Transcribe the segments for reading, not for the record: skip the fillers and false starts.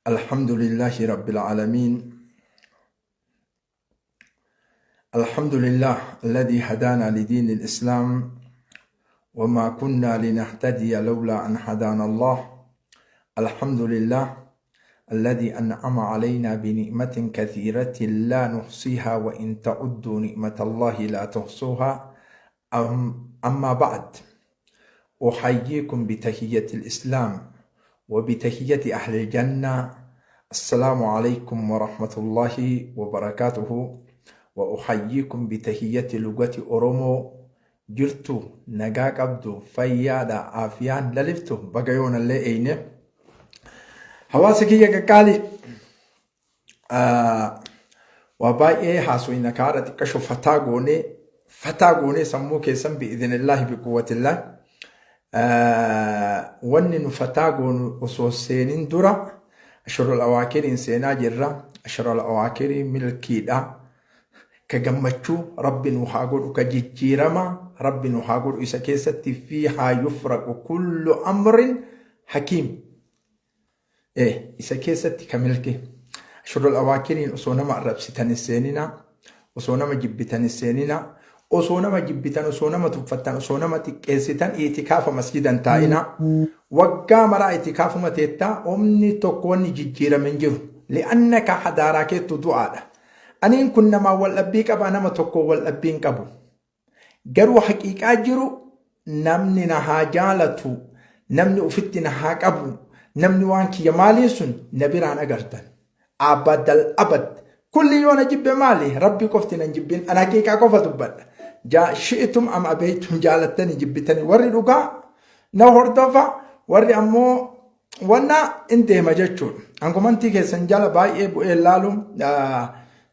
الحمد لله رب العالمين. الحمد لله الذي هدانا لدين الإسلام وما كنا لنهتدي لولا أن هدانا الله. الحمد لله الذي أنعم علينا بنعمة كثيرة لا نحصيها، وإن تعدوا نعمة الله لا تحصوها. أما بعد، أحييكم بتحية الإسلام وبتحية أهل الجنة: السلام عليكم ورحمة الله وبركاته. وأحييكم بتحية لغة أورومو. Jirtu, nagaa qabdu, fayyaadha, aafiyaan laliftu, baga yoonallee eeyne. Hawaasa kiyya qaqqaalii, waa baay'ee haasofna kaadha. Xiqqasho fataa goonee, fataa goonee sammuu keessan بإذن الله بقوة الله. Wanni nu fataa goonu osoo seenin dura, العشر الأواخر iin seenaa jirra. العشر الأواخر ii milkiidha. Ka gammachuu Rabbi nu haa godhu, ka jijjiirama Rabbi nu haa godhu isa keessatti. فيها يفرق كل أمر حكيم. Isa keessatti ka milki. العشر الأواخر iin osoo nama arrabsitan hin seenina, osoo nama jibbitan hin seenina, osoo nama jibbitan, osoo nama tuffattan, osoo nama xiqqeessitan itikaafa masjidan taa'ina. Waggaa maraa itikaafuma teettaa, omni tokko wanni jijjiirame hin jiru. لأنك hadaaraa keettu du'aadha. Aniin kun namaa wal dhabbii qabaa? Nama tokko wal dhabbii hin qabu. Garuu haqiiqaa jiru, namni na haa jaalatu, namni ufitti na haa qabu, namni waan kiyya maaliin sun na biraan agartan. Abadal abad. Kulli yoo na jibbe maali? Rabbi qofti nan jibbin. An haqiiqaa qofa dubbadha. شئتم أم أبيتم, jaalattanii jibbitanii, warri dhugaa na hordofa, warri ammoo wanna in deema jechuudha. An komantii keessan jala baay'ee bu'ee laalu.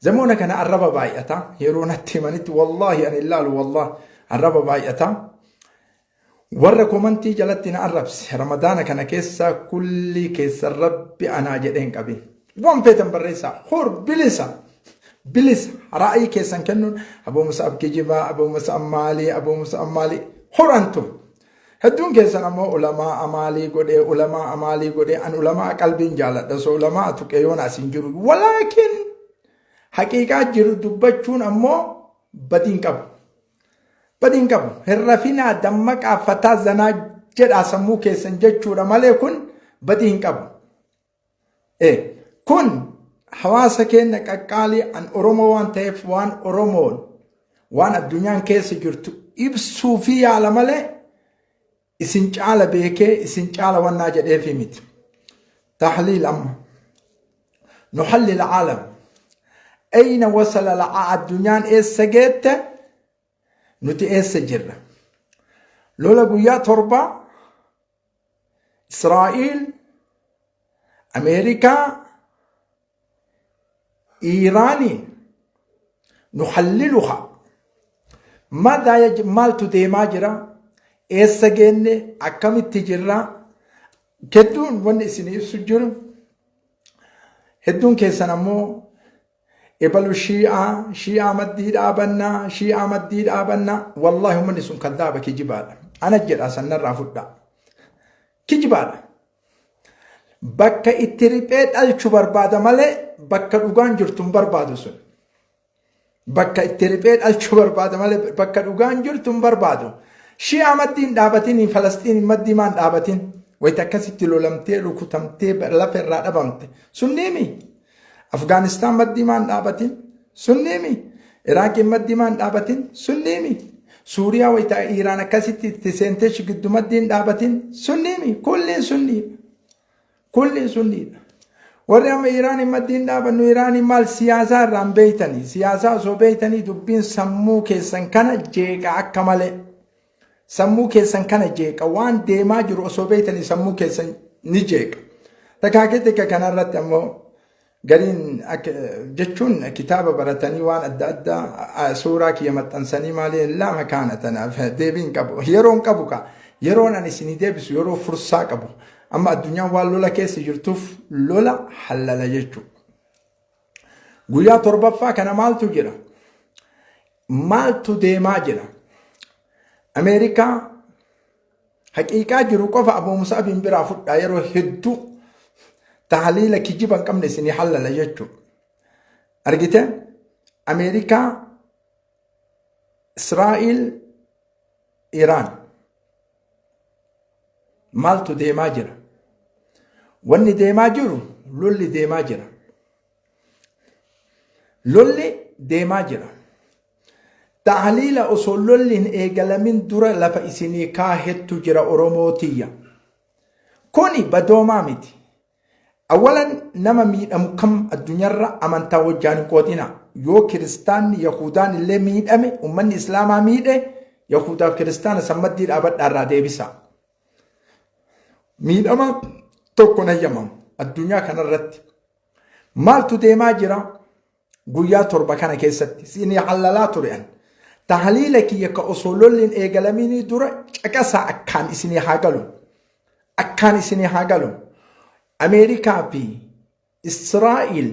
Zamoona kana arraba baay'ata. Yeroo natti himanitti wallaahi ani ilaalu, wallaahi arraba baay'ata. Warra komantii jalatti na arrabse Ramadaana kana keessa kulli keessa Rabbi anaa jedheen qabin. Waan feetan barreessaa, hor bilisa. Bilisa ra'ayi keessan kennuun, Abuu Musa'ab kijibaa, Abuu Musa'ab maalii, Abuu Musa'ab maalii, horantu. Hedduun keessan ammoo ulamaa amaalii godhee, ulamaa amaalii godhee. An ulamaa qalbiin jaaladha, so ulamaa tuqee yoon asin jiru. Walaakin haqiiqaa jiru dubbachuun ammoo badiin qabu. Badiin qabu. Hin rafinaa, dammaqaa, fataa zanaa jedhaa sammuu keessan jechuudha malee kun badii hin qabu. Kun hawaasa keenya qaqqaalii, an Oromoo waan ta'eef waan Oromoon waan addunyaan keessa jirtu ibsuu fi yaala malee isin caala beekee isin caala wannaa jedheefi miti. تحليل أما نحلل العالم، أين وصل؟ Addunyaan eessa geette? Nuti eessa jirra? Lola guyyaa 7 Israa'iil, Ameerikaa, Iiraaniin نحللها. ماذا يجب؟ Maaltu deemaa jira? Eessa geenne? Akkamitti jirra? Hedduun wanni isin ibsu jiru, hedduun keessan ammoo ebalu Shii'aa, Shii'aa maddii dhaabannaa, Shii'aa maddii dhaabannaa. Wallaahi uummanni sun kaddaaba, kijibaadha. Ana jedha, sannarraa fudhaa, kijibaadha. Bakka itti riphee dhalchu barbaada malee bakka dhugaan jirtu hin barbaadu sun. Bakka itti riphee dhalchuu barbaada malee bakka dhugaan jirtu hin barbaadu. Shi'aa maddii hin dhaabatin, Falastiin maddii maan dhaabatin. Wayita akkasitti lolamtee rukutamtee lafa irraa dhabamte. Sunniimi. Afgaanistaan maddii maan dhaabatin. Sunniimi. Iraaqiin maddii maan dhaabatin. Sunniimi. Suuriyaa wayita Iiraan akkasitti itti seentee giddu maddii hin dhaabatin. Sunniimi. Kulliin sunniidha. Kulliin sunniidha. Warri amma Iraan maddii hin dhaabannu, Iraan maal, siyaasaa irraan beeytanii, siyaasaa osoo beeytanii dubbiin sammuu keessan kana jeeqa akka malee. Sammuu keessan kana jeeqa, waan deemaa jiru osoo beeytanii sammuu keessan ni jeeqa. Takaakee xiqqa kanarratti ammoo gariin jechuun kitaaba baratanii waan adda addaa suuraa kiyya maxxansanii maali lama kaana tanaaf deebiin qabu. Yeroon qabu ka yeroon ani isinii deebisu yeroo fursaa qabu. Amma addunyaan waan lola keessa jirtuuf lola hallala jechuudha. Guyyaa torbaffaa kana maaltu jira? Maaltu deemaa jira? Ameerikaa haqiiqaa jiru qofa Abuu Musaabiin biraa fudhaa yeroo hedduu. Tahliila kijiba hin qabne isinii hallala jechuudha. Argite? Ameerikaa, Israa'il, Iraan. Maaltu deemaa jira? Wanni deemaa jiru lolli deemaa jira. Lolli deemaa jira. Tahliila osoo lolli hin eegalamin dura lafa isinii kaahettu jira Oromoo tiyya. Kuni badoomaa miti. Awalan nama miidhamu kam addunyaarra amantaa wajjaan hin qoodina. Yoo kiristaanni Yahudaan illee miidhame ummanni Islaamaa miidhe Yahudaaf kiristaana sammaddii dhaabadhaa irraa deebisa. Miidhama tokko hin hayyamamu addunyaa kanarratti. Maaltu deemaa jira? Guyyaa 7 kana keessatti isinii hallalaa ture an. Tahliila kiyya ka osoo lolli hin eegalaminii dura caqasaa akkaan isinii haa galu. Akkaan isinii haa galu. Ameerikaa fi Israa'iil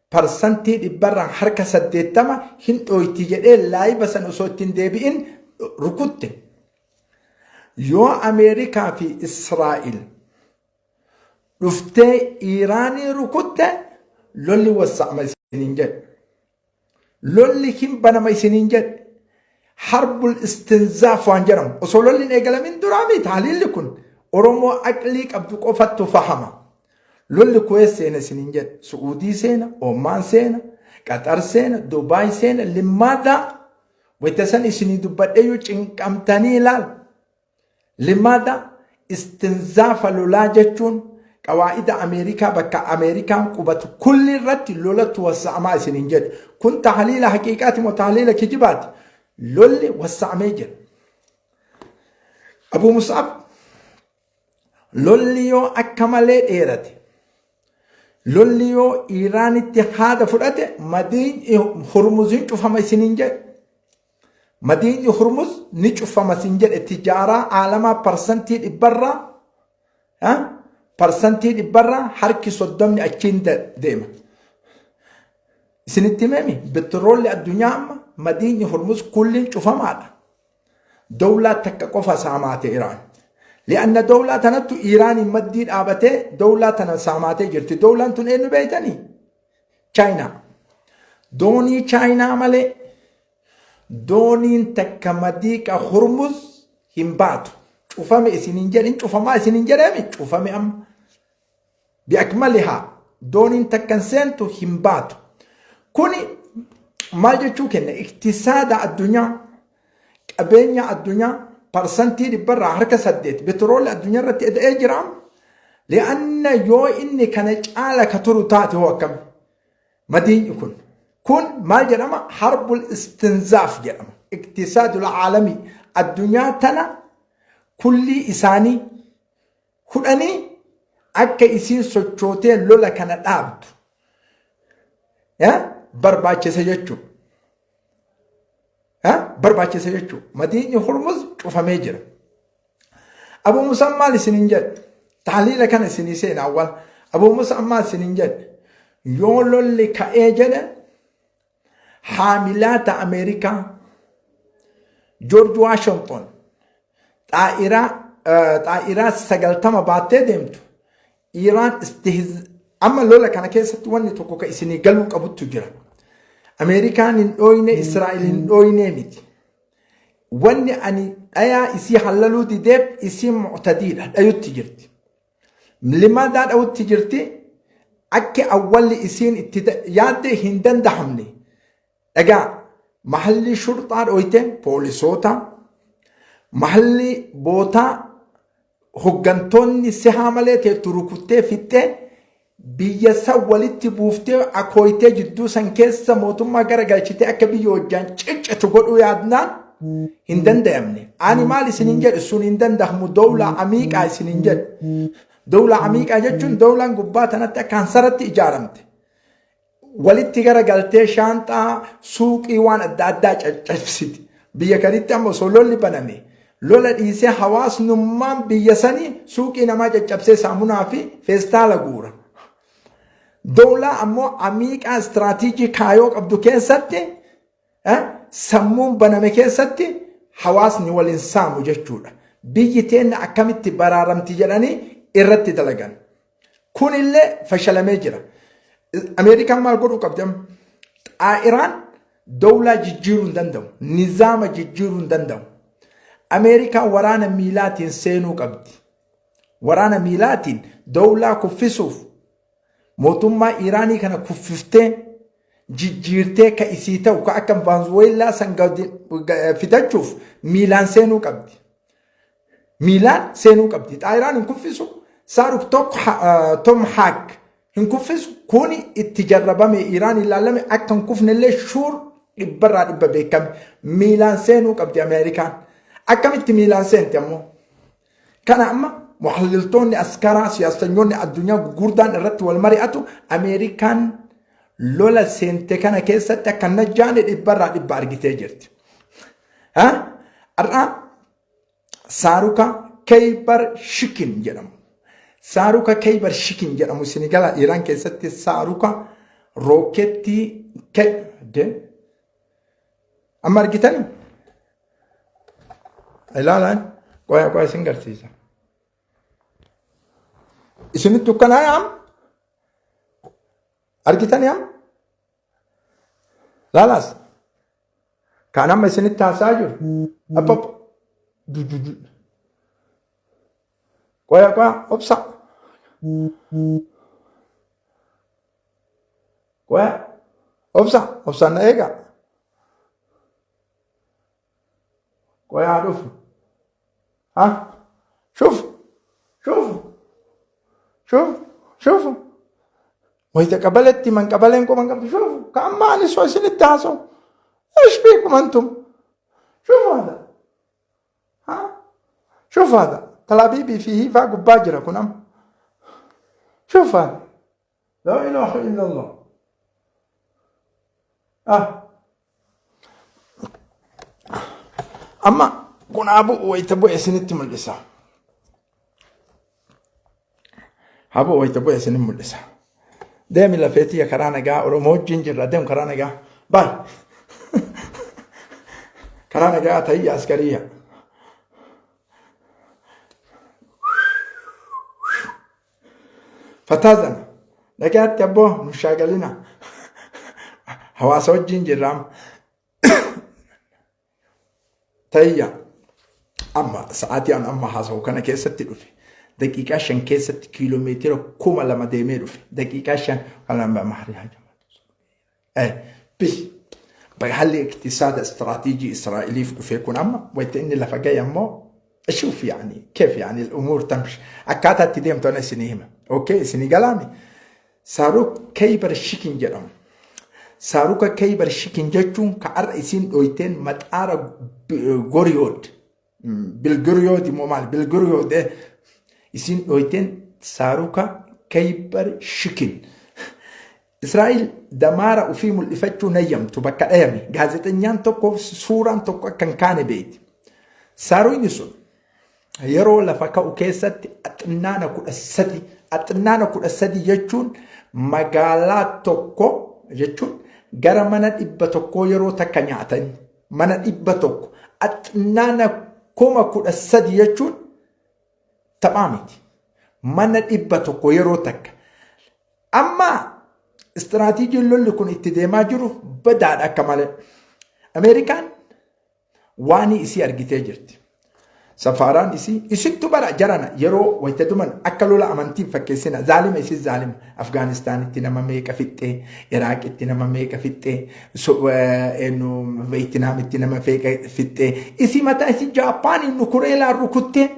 parsantii dhibbarraa harka 80 hin dhooyti jedhee laayiva san osoo ittiin deebi'in rukutte. Yoo Ameerikaa fi Israa'iil dhuftee Iiraanii rukutte lolli wassa'ama isiniin jedhe. Lolli hin banama isiniin jedhe. Harbul istinzaaf waan jedhamu osoo lolli hin eegalamin duraa miti haliilli kun Oromoo aqlii qabdu qofattu fahama. Lolli Kuweet seena isiniin jedhe. Su'uudii seena, Omaan seena, Qaxar seena, Dubaay seena, Limmaadaa. Wayita san isinii dubbadheeyyuu cinqamtanii ilaal. Limaada istinzaafa lolaa jechuun qawaa'ida Ameerikaa bakka Ameerikaan qubatu kulli irratti lolatu wassa'amaa isiniin jedhe. Kun tahliila haqiiqaati moo tahliila kijibaati? Lolli wassa'amee jira. Abuu Mus'ab lolli yoo akka malee dheerate lolli yoo Iiraanitti haada fudhate madiin Hurmuziin cufama isiniin jedhe. Madiinyi Hurmuz ni cufama sin jedhe tijaaraa aalamaa parsantii dhibbarraa parsantii dhibbarraa harki 30ni achiin deema. Isinitti himemi betiroolli addunyaa amma madiinyi Hurmuz kulliin cufamaadha. Dowlaa takka qofa saamaate Iraan. Li'anna dowlaa tanattu Iraaniin maddii dhaabatee dowlaa tana saamaatee jirti. Dowlaan tun eenyu beeytanii? Chaayinaa. Doonii Chaayinaa malee dooniin takka madiiqa Hurmuz hin baatu. Cufame isiniin jedhin cufamaa isiniin jedhemi cufame amma. Bi'akmalihaa dooniin takka hin seentu hin baatu. Kuni maal jechuu kenna? Iktisaada addunyaa qabeenya addunyaa parsantii dhibbarraa harka 8 betiroolli addunyaa irratti eda'ee jira. Li'anna yoo inni kana caala ka turu taate hoo akkam? Madiinyi kun. Kun maal jedhama? Harbul istinzaaf jedhama. Iktisaadul aalamii addunyaa tana kullii isaanii hudhanii akka isiin sochootee lola kana dhaabdu barbaachisa jechuudha. Barbaachisa jechuudha. Madiinyi Hurmuz cufamee jira. Abu Musaan maal isiniin jedhe? Tahliila kana isinii seena awwal. Abu Musaan maal isiniin jedhe? Yoo lolli ka'ee jedhe haamilaata Ameerikaa Joorji Waashington xaa'iraa xaa'iraa 90 baattee deemtu Iiraan istihz amma lola kana keessatti wanni tokko ka isinii galuu qabuttu jira. Ameerikaan hin dhooyne Israa'el hin dhooyne miti. Wanni ani dhayaa isii hallaluu dideef isiin mu'tadiidha dhayutti jirti. Limaadaa dhawutti jirti akki awwalli isiin itti yaadde hin dandahamne. Dhagaa mahalli shurxaa dhooyte poolisoota mahalli bootaa hoggantoonni sihaa malee teettu rukuttee fixxee biyya san walitti buuftee akooytee jidduu san keessa mootummaa gara galchitee akka biyya wajjaan ciccitu godhuu yaadnaan hin danda'amne. Ani maal isinin jedhe sun hin danda'amu dowlaa amiiqaa isinin jedhe. Dowlaa amiiqaa jechuun dowlaan gubbaa tanatti akka hansaratti ijaaramte. Walitti gara galtee shaanxaa suuqii waan adda addaa caccabsiti. Biyya kanitti amma osoo lolli baname lola dhiisee hawaasnummaan biyya sanii suuqii namaa caccabsee saamunaa fi feestaala guura. Dowlaa ammoo amiiqaa istiraatiijii kaayoo qabdu keessatti sammuun baname keessatti hawaasni waliin saamu jechuudha. Biyyi teenna akkamitti baraaramti jedhanii irratti dalagan. Kunillee fashalamee jira. Ameerikaan maal godhuu qabdi amma? Xaa'iraan dawlaa jijjiiruu hin danda'u. Nizaama jijjiiruu hin danda'u. Ameerikaan waraana miilaatiin seenuu qabdi. Waraana miilaatiin dawlaa kuffisuuf mootummaa Iraanii kana kuffiftee jijjiirtee ka isii ta'u ka akka Vaanzuweellaa san fidachuuf miilaan seenuu qabdi. Miilaan seenuu qabdi. Xaayiraan hin kuffisu. Saaruk Tom Haak hin kuffisu. Kuni itti jarrabame Iraan ilaalame akka hin kufnellee shuur dhibbarraa dhibba beekame. Miilaan seenuu qabdi Ameerikaan. Akkamitti miilaan seenti ammoo? Kana amma muhalliltoonni askaraa siyaasanyoonni addunyaa gurguddaan irratti wal mari'atu. Ameerikaan lola seente kana keessatti akka najjaane dhibbarraa dhibba argitee jirti. Har'a Saaruka Keybar Shikin jedhamu. Saaruka Keybar Shikin jedhamu isin gala. Iraan keessatti saaruka rookeettii de amma argitanii ilaalaan qoya qoya isin garsiisa. Isinitti ukkanaa amma argitanii amma laalaas kaan amma isinitti haasaa jiru. Abbab dududu. Qoya qoya, obsa. Qoya, obsa, obsaan na eegaa. Qoya haa dhufu. Ha? شوف شوف شوف شوف وإذا قبلت من قبلين من قبل. شوفوا كأن ما نسوى سنة تاسو. ايش بيكم انتم؟ شوفوا هذا، ها، شوف هذا تلابيبي فيه فاق باجرة كنم. شوف هذا، لا إله إلا الله. آه أما kun abu wayita bu'e isinitti mul'isa. Abu wayita bu'e isinitti mul'isa. Deemi lafeetiyya, karaa nagaa. Oromoo wajjin jirra. Deem, karaa nagaa. Baay. Karaa nagaa tahiyya askariyya. Fataazana. Nagaatti abboo, nu shaagalina. Hawaasa wajjin jirra amma. Tahiyya amma sa'aatii an amma haasa'u kana keessatti dhufe. Daqiiqaa 5 keessatti kiiloomeetira 2000 deemee dhufe. Daqiiqaa 5 kana mahrii bis. Haalli iqtisaada istiraatiijii Israa'eliif dhufe kun amma wayita inni lafa gahe ammoo شوف يعني كيف يعني الامور تمشي، akkaataa itti deemtu ana isinii hima. Okay, isinii galaami. Saaruk Keybar Shikin jedhamu. Saaruka Keybar Shikin jechuun ka har'a isiin dhoyteen maxaara Goriyood. Bilgiriyood immoo maal? Bilgiriyood isiin dhoyteen saaruka Keybar Shikin. Israa'el damaara ofii mul'ifachuu nayyamtu bakka dhayame. Gaazexenyaan tokko suuraan tokko akka hin kaane beekti. Saaruyni sun yeroo lafa ka'u keessatti axinnaana 13, axinnaana 13 jechuun magaalaa tokko jechuun gara mana 100 yeroo takka nyaatan, mana 100, axinnaana 13,000 jechuun taphaa miti. Mana 100 yeroo takka. Amma istiraatiijiin lolli kun itti deemaa jiru badaadha akka malee. Ameerikaan waan isii argitee jirti. Safaaraan isii isittu bara jarana yeroo wayita duman akka lola amantiin fakkeessina. Zaalima isii, zaalima Afgaanistaanitti nama meeqa fixxee, Iraaqitti nama meeqa fixxee, Veetinaamitti nama meeqa fixxee, isii mataa isii Jaapaaniin nukureelaan rukuttee.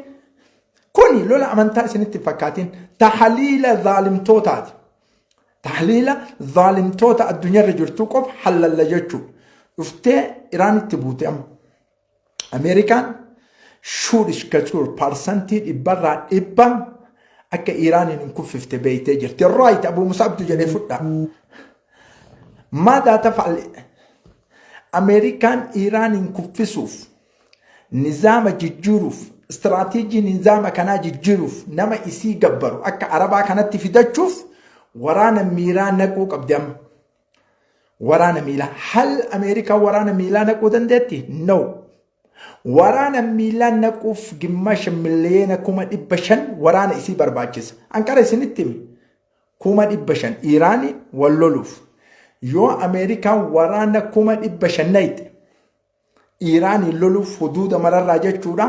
Kuni lola amantaa isinitti fakkaatiin, tahaliila zaalimtootaati. Tahliila zaalimtoota addunyaarra jirtu qofa hallalla jechuudha. Dhuftee Iraanitti buute amma. Ameerikaan shuur ishkachuur parsantii dhibbarraa dhibba akka Iraaniin hin kuffifte beektee jirti. Right, Abu Musabtu jedhee fudha. Maadaa tafa'al? Ameerikaan Iraaniin kuffisuuf, nizaama jijjiiruuf, istiraatiijii nizaama kanaa jijjiiruuf, nama isii gabbaru akka Arabaa kanatti fidachuuf waraana miiraa naquu qabdi amma. Waraana miilaa. Hal Ameerikaan waraana miilaa naquu dandeetti? No. Waraana miilaa naquuf gimmasha 500,000 waraana isii barbaachisa. Anqara isinitti himi. 500,000 Iiraaniin wal loluuf yoo Ameerikaan waraana 500,000 nayxe Iiraaniin loluuf huduuda mararraa jechuudha.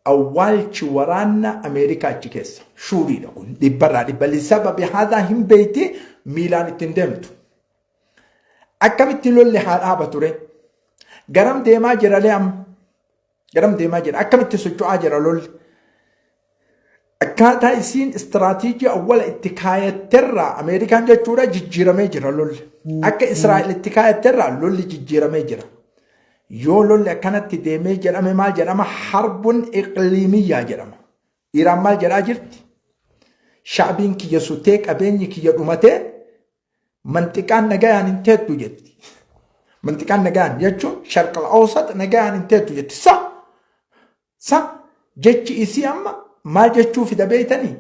Awwaalchi waraana Ameerikaa achi keessa shuuriidha kun dhibbarraa dhibba lisababi haadhaa hin beeyti miilaan ittiin deemtu. Akkamitti lolli haa dhaabatu ree? Garam deemaa jira lee amma? Garam deemaa jira? Akkamitti socho'aa jira lolli? Akkaataa isiin istiraatiijii awwala itti kaayatterraa Ameerikaan jechuudha jijjiiramee jira lolli. Akka Israa'el itti kaayatterraa lolli jijjiiramee jira. Yoo lolli akkanatti deemee jedhame maal jedhama? Harbun iqliimiyyaa jedhama. Iraan maal jedhaa jirti? Shaabiin kiyya sutee qabeenyi kiyya dhumatee manxiqaan nagayaan hin teettu jetti. Manxiqaan nagayaan jechuun sharqal awsat nagayaan hin teettu jetti. Sa sa jechi isii amma maal jechuu fida beeytanii?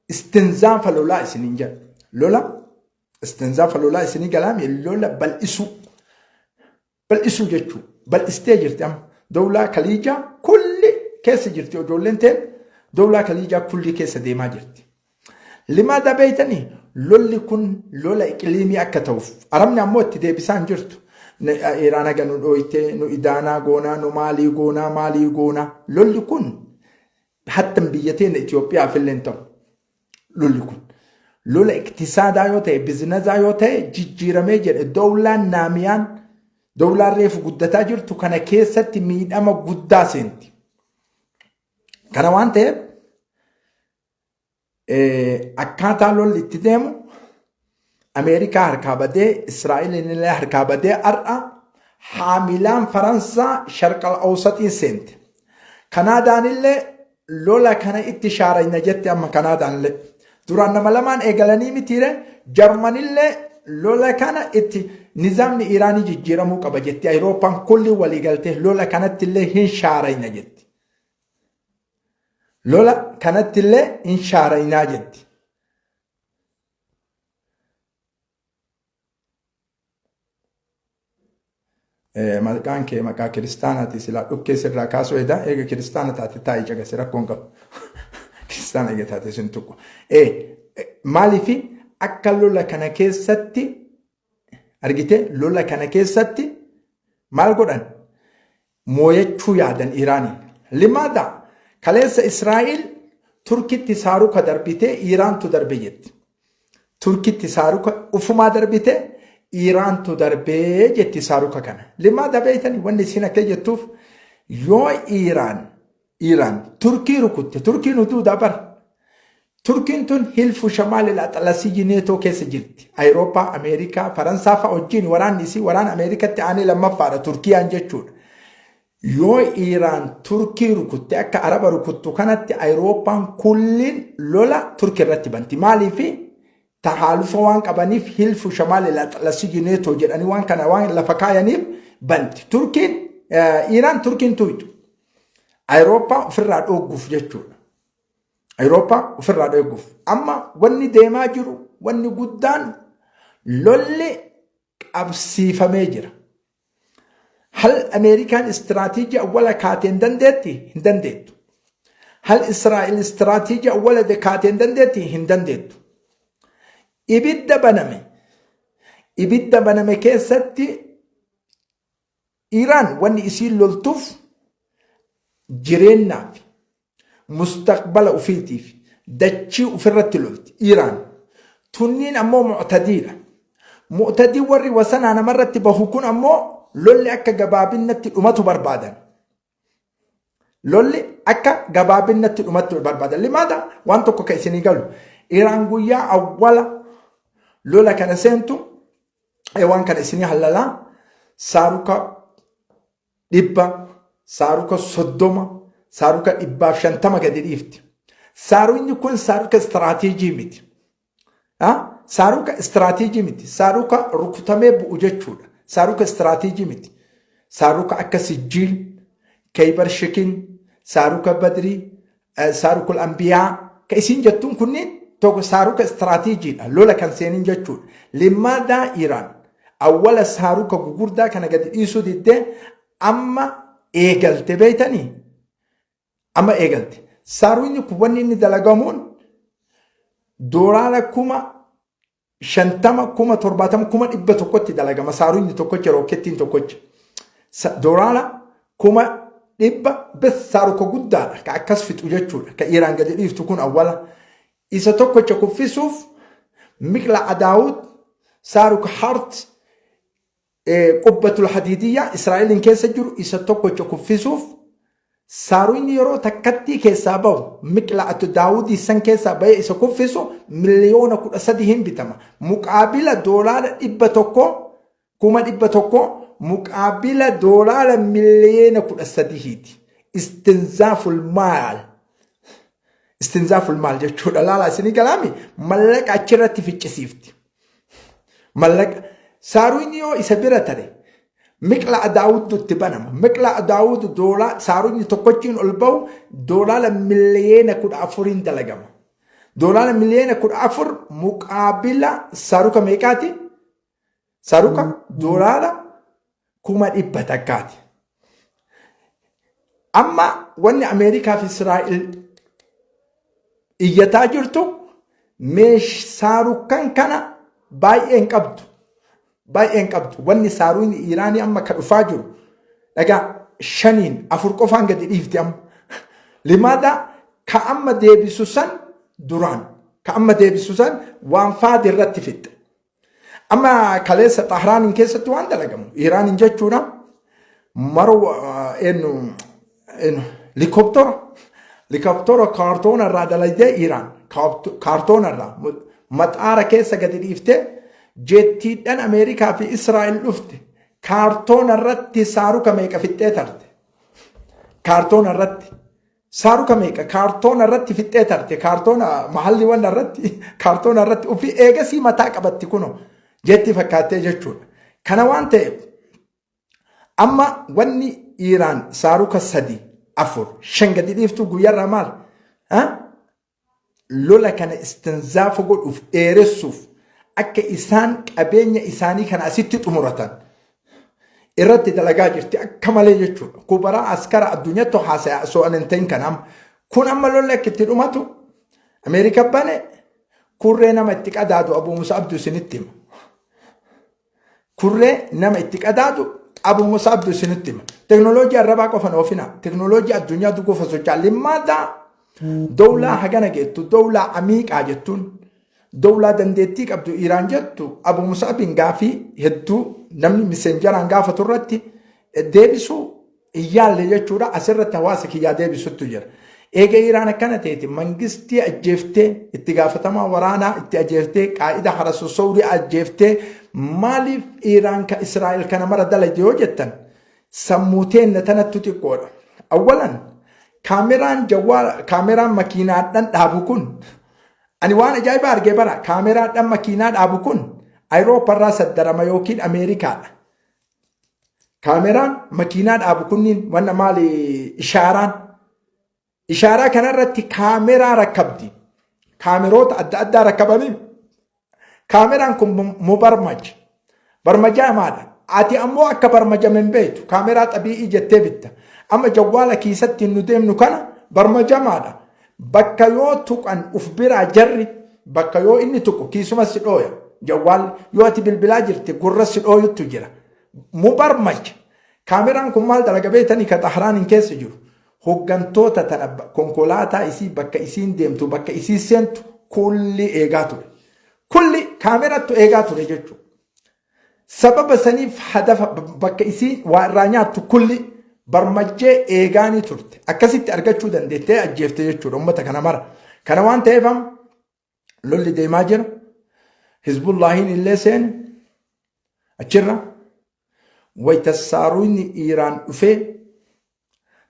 Istinzaafa lolaa isiniin jedha. Lola istinzaafa lolaa isinii galaame lola bal'isuu. Bal'isuu jechuu bal'istee jirti amma. Dowlaa Kaliijaa kulli keessa jirti ijoolleen teen dowlaa Kaliijaa kulli keessa deemaa jirti. Limaada beeytanii lolli kun lola iqliimii akka ta'uuf Arabni ammoo itti deebisaa hin jirtu. Iraan haga nu dhooytee nu idaanaa goonaa nu maalii goonaa maalii goonaa lolli kun hattan biyya teenya Itoophiyaaf illee hin ta'u. Lolli kun lola iktisaadaa yoo ta'e bizinazaa yoo ta'e jijjiiramee jedhe dowlaan naamiyaan dowlaan reefu guddataa jirtu kana keessatti miidhama guddaa seenti. Kana waan ta'eef akkaataa lolli itti deemu Ameerikaa harkaa badee Israa'eliin illee harkaa badee har'a haamilaan Faransaa sharqal awsaxiin seente. Kanaadaan illee lola kana itti shaarayna jette amma Kanaadaan illee. Duraan nama lamaan eegalanii mitiire Jarmanillee lola kana itti nizaamni Iraanii jijjiiramuu qaba jetti Awurooppaan kulli waliigaltee lola kanatti illee hin shaarayna jetti. Lola kanatti illee hin shaaraynaa jetti. Maqaan kee maqaa kiristaanaati silaa dhukkee sirraa kaasuu edaa eega kiristaana taate taa'ii caqasi rakkoon qabu. Kiristaana eega taate sin tuqu. Maaliif akka lola kana keessatti argite lola kana keessatti maal godhan mooyachuu yaadan Iraaniin. Limaada kaleessa Israa'el Turkitti saaruka darbitee Iraantu darbe jetti. Turkitti saaruka ufumaa darbite Iraantu darbee jetti saaruka kana. Limaada beeytani wanni isin akka jettuuf yoo Iraan Turkii rukutte Turkiin huduudaa bara. Turkiin tun hilfu shamaalil axalasiyyi neetoo keessa jirti. Ayirooppaa, Ameerikaa, Faransaa fa'a wajjin waraanni isii waraana Ameerikatti aanee lammaffaadha Turkiyaan jechuudha. Yoo Iraan Turkii rukutte akka Araba rukuttu kanatti Ayirooppaan kulliin lola Turkii irratti banti. Maaliif tahaalufa waan qabaniif hilfu shamaalil axalasiyyi neetoo jedhanii waan kana waan lafa kaayaniif banti. Turkiin Iraan Turkiin tuytu. Ayirooppaa ofirraa dhoogguuf jechuudha. Awurooppaa ofirraa dhoogguuf. Amma wanni deemaa jiru wanni guddaan lolli qabsiifamee jira. Hal Ameerikaan istiraatiijii awwala kaatee hin dandeetti? Hin dandeettu. Hal Israa'el istiraatiijii awwala kaatee hin dandeetti? Hin dandeettu. Ibidda baname. Ibidda baname keessatti Iraan wanni isiin loltuuf jireennaaf mustaqbala ufiitiif dachii ufirratti lolti Iraan. Tunniin ammoo mu'tadiidha. Mu'tadii warri wasanaa namarratti bahu kun ammoo lolli akka gabaabinnatti dhumatu barbaadan. Lolli akka gabaabinnatti dhumatu barbaadan. Limaada waan tokko ka isinii galu. Iraan guyyaa awwala lola kana seentu waan kana isinii hallalaa saaruka 100 saaruka 30 saaruka 150 gadi dhiifti. Saarukni kun saaruka istiraatiijii miti. Saaruka istiraatiijii miti. Saaruka rukutamee bu'u jechuudha. Saaruka istiraatiijii miti. Saaruka akka Sijjiil, Keeybar Shikin, Saaruka Badrii, Saarukul Ambiyaa ka isin jettuun kunniin tokko saaruka istiraatiijiidha. Lola kan seenin jechuudha. Limmaadaa Iraan awwala saaruka gugurdaa kana gadi dhiisuu diddee amma eegalte beeytanii? Amma eegalte. Saarukni kun wanni inni dalagamuun Doolaara 50,000, 70,000, 100,000tti dalagama saaruunni tokkocha, rookettiin tokkocha. Doolaara 100,000 bes saaruka guddaadha ka akkas fixu jechuudha ka Iiraan gadi dhiiftu kun awwala. Isa tokkocha kuffisuuf Miqla Adaawud, saaruk Hart, Qubbatul Hadiidiyyaa Israa'eliin keessa jiru isa tokkocha kuffisuuf saaruunni yeroo takkattii keessaa bahu Miqla'atu Daawudii san keessaa bahee isa kuffisu 13 miliyoona hin bitama. Muqaabila doolaara 100, 100,000, muqaabila doolaara 13 miliyooniiti. Istinzaaful maal. Istinzaaful maal jechuudha. Laala isinii galaami mallaqa achirratti ficcisiifti. Mallaqa saaruunni yoo isa bira tare Miqla Daawudtu itti banama. Miqla Daawud doolaa saaruunni tokkochiin ol bahu doolaara 14 miliyooniin dalagama. Doolaara 14 miliyoona muqaabila saaruka meeqaati? Saaruka doolaara 100,000ti. Amma wanni Ameerikaa fi Israa'el iyyataa jirtu meesh saarukan kana baay'ee hin qabdu. Baay'ee hin qabdu. Wanni saaruun Iraanii amma ka dhufaa jiru dhagaa shaniin afur qofaan gadi dhiifti amma. Limaada ka amma deebisu san duraan ka amma deebisu san waan faadi irratti fixxe. Amma kaleessa Xahraaniin keessatti waan dalagamu Iraaniin jechuudha maroo eenyu eenyu likoptora kaartoona irraa dalagdee Iraan kaartoona irraa maxaara keessa gadi dhiiftee jettiidhaan Ameerikaa fi Israa'el dhufte kaartoona irratti saaruka meeqa fixxee tarte kaartoona irratti. Saaruka meeqa kaartoona irratti fixxee tarte kaartoona mahalli wanna irratti kaartoona irratti ofii eegasii mataa qabatti kuno jetti fakkaattee jechuudha. Kana waan ta'eef amma wanni Iiraan saaruka sadi afur shan gadi dhiiftu guyyaarraa maal? Lola kana istinzaafa godhuuf dheeressuuf akka isaan qabeenya isaanii kana asitti xumuratan irratti dalagaa jirti akka malee jechuudha. Kubaraa askara addunyaatti haasa'aa osoo hin ta'in kana amma. Kun amma lolli akka itti dhumatu Ameerika bane kurree nama itti qadaadu Abuu Musa Abduu isinitti hima. Kurree nama itti qadaadu Abuu Musa Abduu isinitti hima. Teknooloojii arrabaa qofa oofina. Teknooloojii addunyaa duguufa socho'a. Limmaadaa dowlaa hagana geettu dowlaa amiiqaa jettuun dowlaa dandeettii qabdu Iraan jettu Abuu Musaabiin gaafii hedduu namni miseenjaraan gaafatu irratti deebisuu hin yaalle jechuudha. Asirratti hawaasa kiyyaa deebisutu jira. Eega Iraan akkana ta'eeti mangistii ajjeeftee itti gaafatamaa waraanaa itti ajjeeftee qaa'ida harasu sawrii ajjeeftee maaliif Iraan ka Israa'el kana mara dalagde yoo jettan sammuu teenna tanattu xiqqoodha. Awwalan kaameraan jawwaa kaameraan makiinaadhaan dhaabu kun ani waan ajaa'ibaa argee bara kaameraadhaan makiinaa dhaabu kun Ayirooparraa saddarama yookiin Ameerikaadha. Kaameraan makiinaa dhaabu kunniin wanna maali ishaaraan ishaaraa kanarratti kaameraa rakkabdi. Kaameroota adda addaa rakkabanii kaameraan kun mubarmaj barmajaa maadha. Ati ammoo akka barmajame hin beektu kaameraa xabii'ii jettee bitta. Amma jawwaala kiisatti nu deemnu kana barmajamaadha. Bakka yoo tuqan uf biraa jarri bakka yoo inni tuqu kiisuma si dhooya. Jawwaalli yoo ati bilbilaa jirte gurra si dhooyuttu jira. Mubarmaj kaameraan kun maal dalaga beektanii ka Xahraaniin keessa jiru. Hoggantoota tana konkolaataa isii bakka isiin deemtu bakka isii seentu kulli eegaa ture. Kulli kaamerattu eegaa ture jechuudha. Sababa saniif hadafa bakka isiin waa irraa nyaattu kulli barmajjee eegaanii turte. Akkasitti argachuu dandeettee ajjeefte jechuudha uummata kana mara. Kana waan ta'eef amma lolli deemaa jira. Hizbullaahiin illee seene achirra wayita saaruunni Iiraan dhufee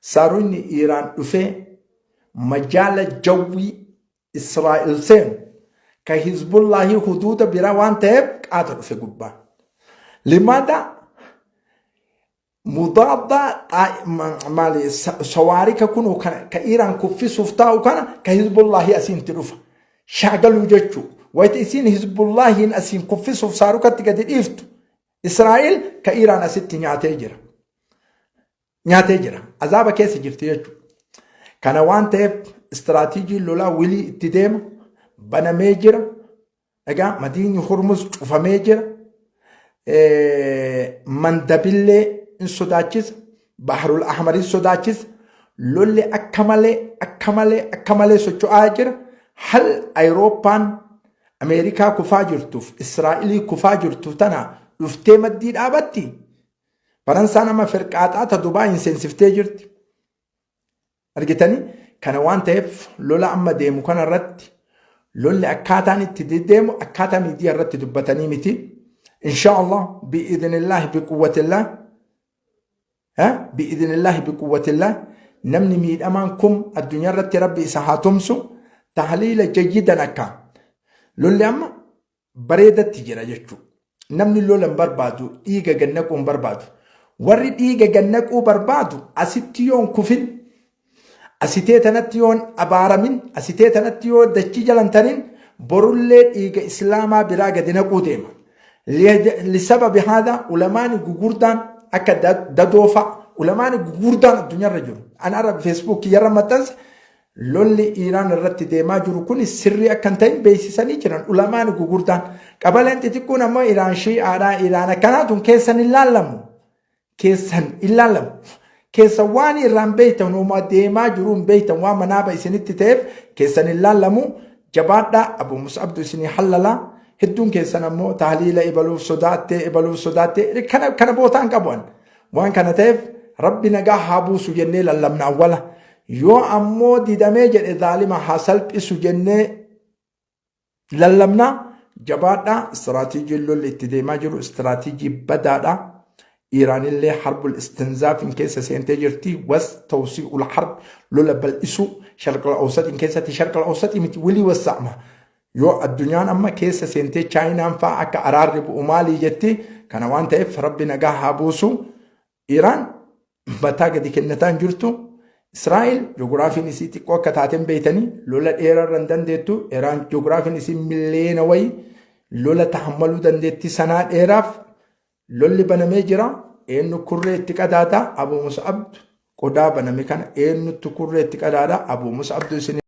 saaruunni Iiraan dhufee majaala jawwii Israa'el seenu ka Hizbullaahii huduuda bira waan ta'eef qaata dhufe gubbaan. Limaada mudaaddaa maali sawaarika kun ka Iiraan kuffisuuf taa'u kana ka Hizbullaahii asiinti dhufa. Shaagaluu jechuu. Wayita isiin Hizbullaahiin asiin kuffisuuf saarukatti gadi dhiiftu Israa'el ka Iiraan asitti nyaatee jira. Nyaatee jira. Azaaba keessa jirti jechuudha. Kana waan ta'eef istiraatiijiin lolaa wilii itti deema. banamee jira. Egaa madiinni Hormuz cufamee jira. Mandabillee hin sodaachisa. Baharul Ahmar hin sodaachisa. Lolli akka malee akka malee akka malee socho'aa jira. Hal Ayirooppaan Ameerikaa kufaa jirtuuf Israa'ilii kufaa jirtu tana dhuftee maddii dhaabatti. Faransaan amma firqaaxaa ta Dubaayin seensiftee jirti. Argitanii? Kana waan ta'eef lola amma deemu kana irratti lolli akkaataan itti deddeemu akkaataa miidiyaa irratti dubbatanii miti. Insha Allah bi'idhinillahi biquwwatillah bi'idhinillahi biquwwatillah namni miidhamaan kun addunyaa irratti rabbi isa haa tumsu tahliila jayyidan akka lolli amma bareedatti jira jechuudha. Namni lola hin barbaadu, dhiiga gad naquu hin barbaadu. Warri dhiiga gad naquu barbaadu asitti yoo hin kufin, asitee tanatti yoo hin abaaramin, asitee tanatti yoo dachii jalan tarin, borullee dhiiga islaamaa biraa gadi naquu deema. Lisababi haadha ulamaani gugurdaan akka dadoo fa'a ulamaani gugurdaan addunyaarra jiru. An arra Facebook kiyyarra maxxanse Lolli Iiraan irratti deemaa jiru kun sirrii akka hin ta'in beeksisanii jiran ulamaan gugurdaan. Qabaleen xixiqqoon ammoo Iraan Shii'aadha, Iraan akkanaa tun keessan hin laallamu. Keessan hin laallamu. Keessa waan irraan beektan homaa deemaa jiru hin beektan waan manaaba isinitti ta'eef keessan hin laallamu. Jabaadhaa Abu Mus'abdu isinii hallalaa. Hedduun keessan ammoo tahliila ebaluuf sodaattee ebaluuf sodaattee kana kana bootaan qabu an. Waan kana ta'eef Rabbi nagaa haa buusu jennee lallabna awwala. Yoo ammoo didamee jedhe zaalima haa salphisu jennee lallabna. Jabaadhaa istiraatiijiin lolli itti deemaa jiru istiraatiijii badaadha. Iiraanillee harbul istinzaafin keessa seentee jirti. Was tawsi'ul harb lola bal'isuu sharqal awsaxiin keessatti sharqal awsaxii miti wilii wassa'ama. Yoo addunyaan amma keessa seentee Chaayinaan fa'aa akka araarri bu'u maalii jetti kana waan ta'eef rabbi nagaa haa buusu. Iraan mataa gadi kennataa hin jirtu. Israa'el ji'ogiraafiin isii xiqqoo akka taateen beeytanii lola dheeraa irra hin dandeettu. Iraan ji'ogiraafiin isii miliyoona wayii lola tahammaluu dandeetti sanaa dheeraaf lolli banamee jira. Eenyu kurree itti qadaada? Abu Mus'ab qodaa baname kana eenyutti kurree itti qadaada? Abu Mus'abdu isin.